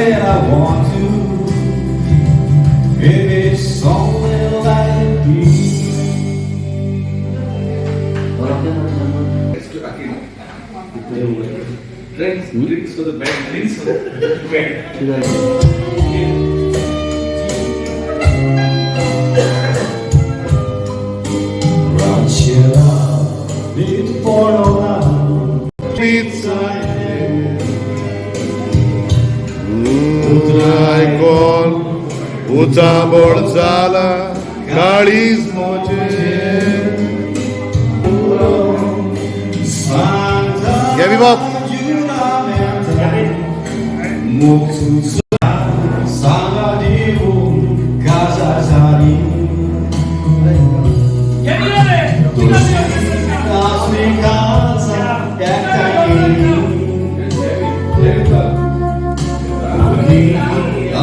When I want to. If it's only like this. Drinks, drinks for the band, drinks for the band. रातशेला पडोना उतरायकोन उचांबळ जाला काळीज मोजे Gabby Bob.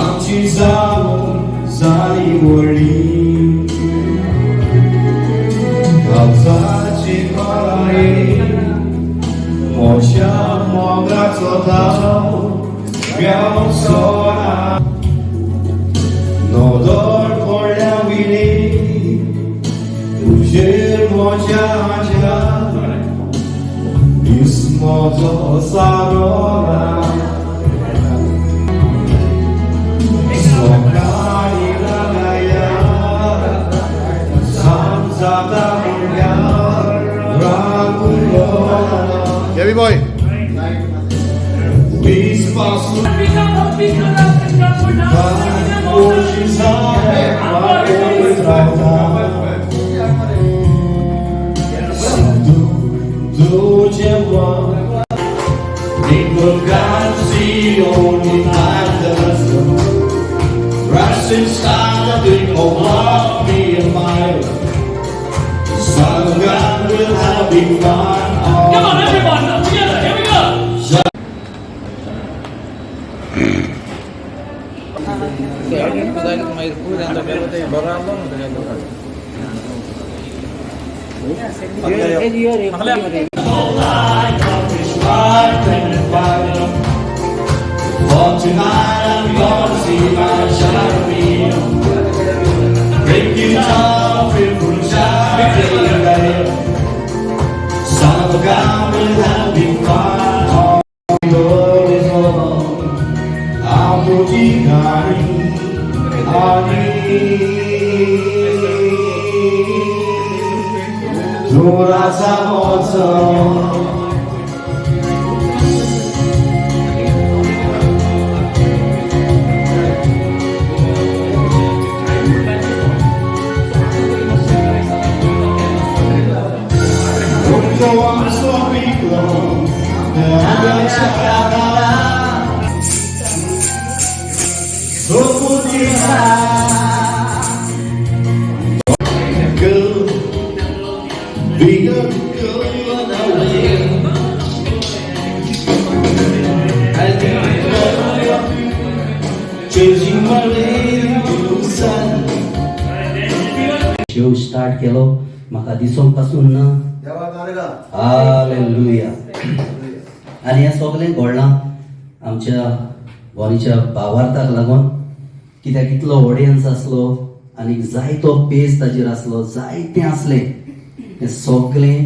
आमची जावन जाली व्हडली काळजाची खोलाये म्हज्या मोगाचो धांव मेवचो ना नदर पडल्या विणे तुजेर म्हज्या आज्या दीस म्हजो सारो ना सकाळी लागाया सांज जाता म्हणल्यार राग उरलो Gabby Boy. वीस पासून रावता तुझे People God's the only time there's no Rest inside the big old love me and mine. Son of God will have big fun. Come on, everyone, together, here we go. For tonight I'm gonna see my Charmina. Breaking down, fearful child. Son of God will have big fun. All is all. आमुची गाणी आणि जोराचा महोत्सव. Girl, be a girl you know it. I think chasing my lady to the sun. Show start केलो म्हाका दिसोंक पासून ना. Hallelujah. आनी हें सगळें घडलां आमच्या बॉनीच्या भावार्थाक लागून, कित्याक इतलो ऑडियन्स आसलो आनी जायतो पेज ताजेर आसलो, जायतें आसलें. हें सगळें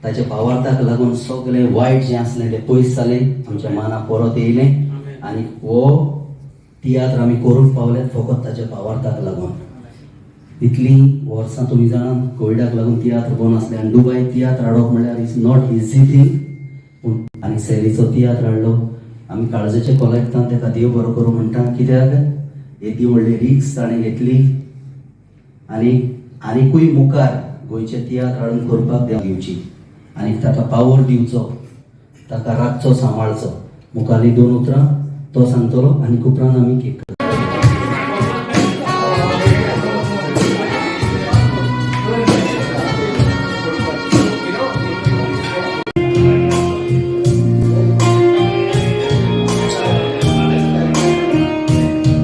ताच्या भावार्थाक लागून सगळें वायट जें आसलें तें पयस जालें, आमच्या मना परत येयलें आनी हो तियात्र आमी करूंक पावल्यात फकत ताच्या भावार्थाक लागून. इतलीं वर्सां तुमी जाणात कोविडाक लागून तियात्र बंद आसले आनी दुबाय तियात्र हाडप म्हणल्यार is not easy thing. पूण आनी सॅलीचो तियात्र हाडलो. आमी काळजाचे कोलेक्टान ताका देव बरो करूं म्हणटा, कित्याक येदी व्हडली रिक्स ताणें घेतली आनी आनीकूय मुखार गोंयचे तियात्र हाडून करपाक देव दिवची आनी ताका पावर दिवचो, ताका राखचो, सांबाळचो. मुखारली दोन उतरां तो सांगतलो आनी उपरांत आमी cake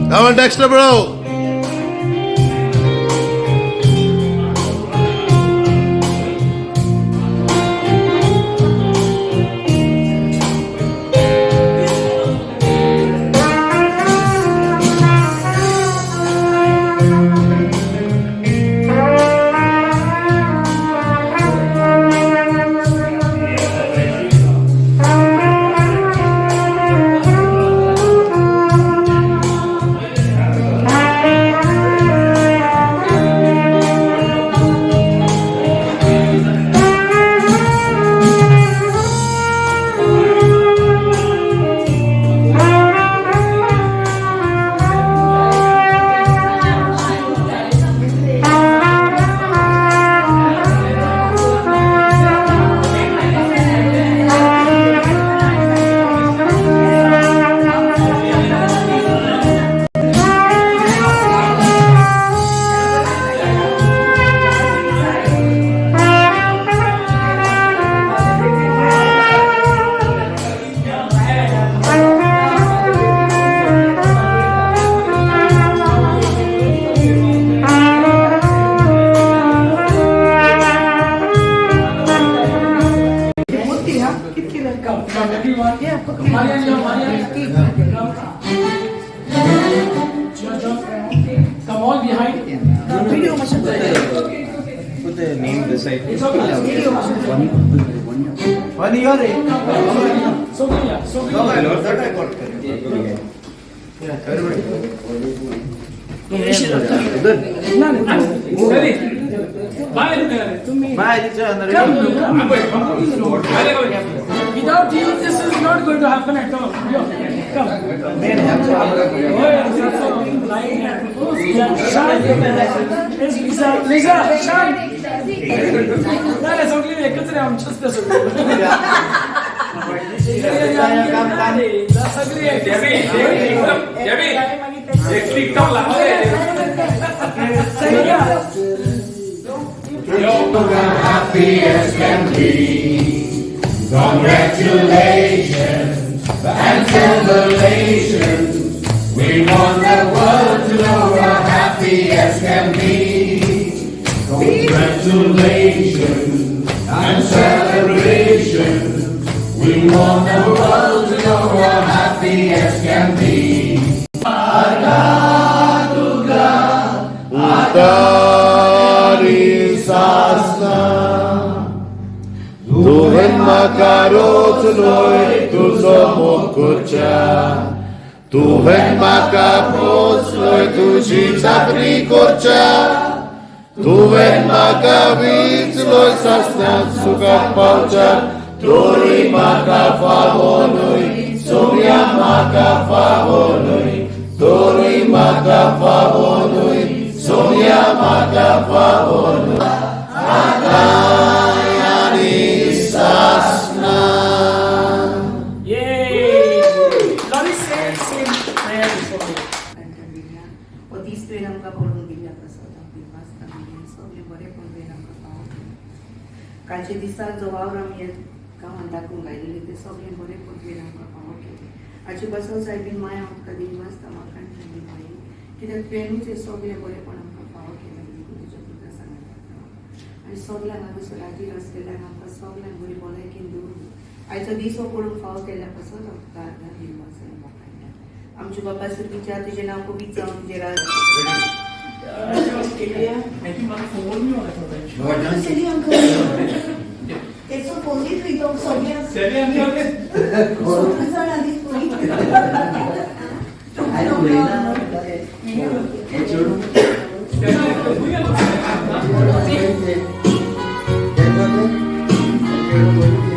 Come on, Dexter, bro. Marian, yo, Marian. Come. John, John. Come all behind. Put the name beside. It's okay. So good, yeah. So good. Ready? Bye. Come, come. Without you, this is not going to happen at all. Yo, come. Oh, yeah, so, Lisa, Lisa, shine. नाही सगळी एकच रे आमच्याच त्या सगळं. सगळी Happy as can be. Congratulations and celebrations. We want the world to know we're happy as can be. Congratulations and celebrations. We want the world to know we're happy as can be. उतारी सासना तुवें म्हाका रोचलोय तुजो मोग करच्या तुवें म्हाका पोचलोय तुजी चाकरी करच्या तुवें म्हाका विचलोय सासना सुखाक पावच्या तोरी म्हाका फावो न्हय सोम्या म्हाका फावो न्हय तोरी म्हाका फावो न्हय सोम्या म्हाका फावो न्हय आनी सासना. Yay! Lori, say same prayer before me. दिल्या हो दीस तुवें आमकां पळोवन दिल्ल्या पासत हांव दिवास आमी सगळें बरें तुवें आमकां पावोवंक. कालच्या दिसा जो वावर आमी ह्या गांवांत दाखोवंक आयिल्ले ते सगळें बरें तुवें आमकां पावोवंक केलें. हाचे पासत सायबीन माय हांव तुका दिनवासता म्हाका आनी माई कित्याक तुवेंनूच हें सगळें बरेंपण आमकां फावो केलें देखून तुज्या तुका सांगता आनी सगळ्यांक हांगासर हाजीर आसलेल्यांक आमकां सगळ्यांक बरी भलायकेन दवरूं. आयचो दीस हो पळोवंक फावो केल्ल्या पासत हांव तुका आर्गां दिनवास आनी मोगान आमच्या बाबा सुरगीच्या तुजें नांव पवित्र जावं तुजें राज. I think my phone me on that. Seli uncle. तेचो फोनूय खंय तो सगळ्यांक Sally uncle. सगळीं जाणां आदी पळय. आरे उलयना हे चेडूं. Thank you.